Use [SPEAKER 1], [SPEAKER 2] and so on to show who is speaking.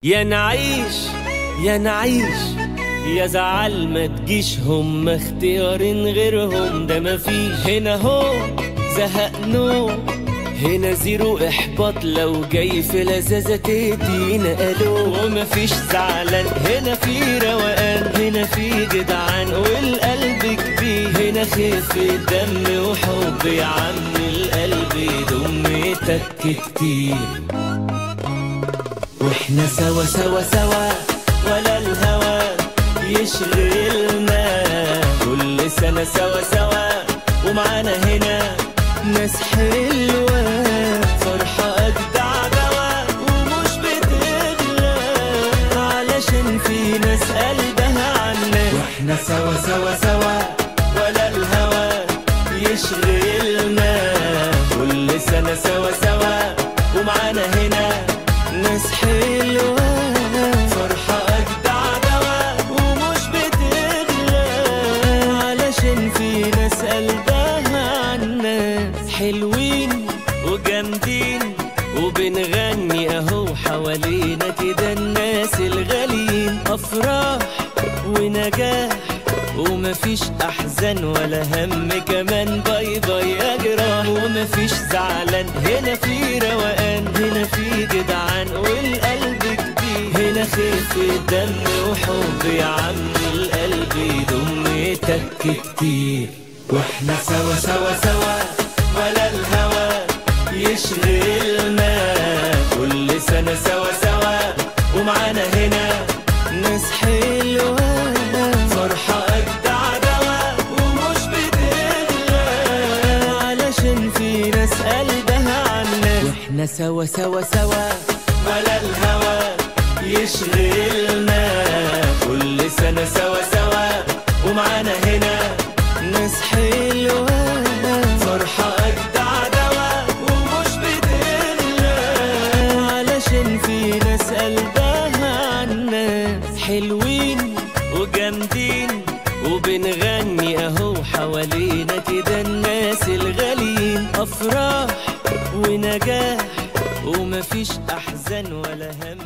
[SPEAKER 1] يا نعيش يا نعيش يا زعل ما تجيش، هم اختيارين غيرهم ده مفيش. هنا هو زهق no، هنا zero احباط، لو جاي في لذاذة تدينا الو. ومفيش زعلان، هنا في روقان، هنا في جدعان والقلب كبير. هنا خفة دم وحب يا عم القلب يضم تك كتير. واحنا سوا سوا سوا ولا الهوى يشغلنا، كل سنة سوا سوا ومعانا هنا ناس حلوة، فرحة أجدع دوا ومش بتغلى، علشان في ناس قلبها عنا. واحنا سوا سوا سوا ولا الهوى يشغلنا، كل سنة سوا سوا ومعانا هنا ناس حلوة، فرحة أجدع دوا ومش بتغلى، علشان في ناس قلبها عنا. حلوين وجامدين وبنغني أهو حوالينا كده الناس الغاليين، أفراح ونجاح ومفيش أحزان ولا هم كمان، bye bye يا جراح. ومفيش زعلان، هنا في روقان، هنا في جدعان والقلب كبير. هنا خفة دم وحب يا عم القلب يضم تك كتير. واحنا سوا سوا سوا ولا الهوى يشغلنا، كل سنة سوا سوا ومعانا هنا ناس حلوة، فرحة أجدع دوا ومش بتغلى، علشان في ناس قلبها عنا. واحنا سوا سوا سوا ولا الهوى يشغلنا، كل سنة سوا سوا ومعانا هنا ناس حلوة، فرحة أجدع دوا ومش بتغلى، علشان في ناس قلبها عنا. حلوين وجامدين وبنغني أهو حوالينا كده الناس الغاليين، أفراح ونجاح ومفيش أحزان ولا هم.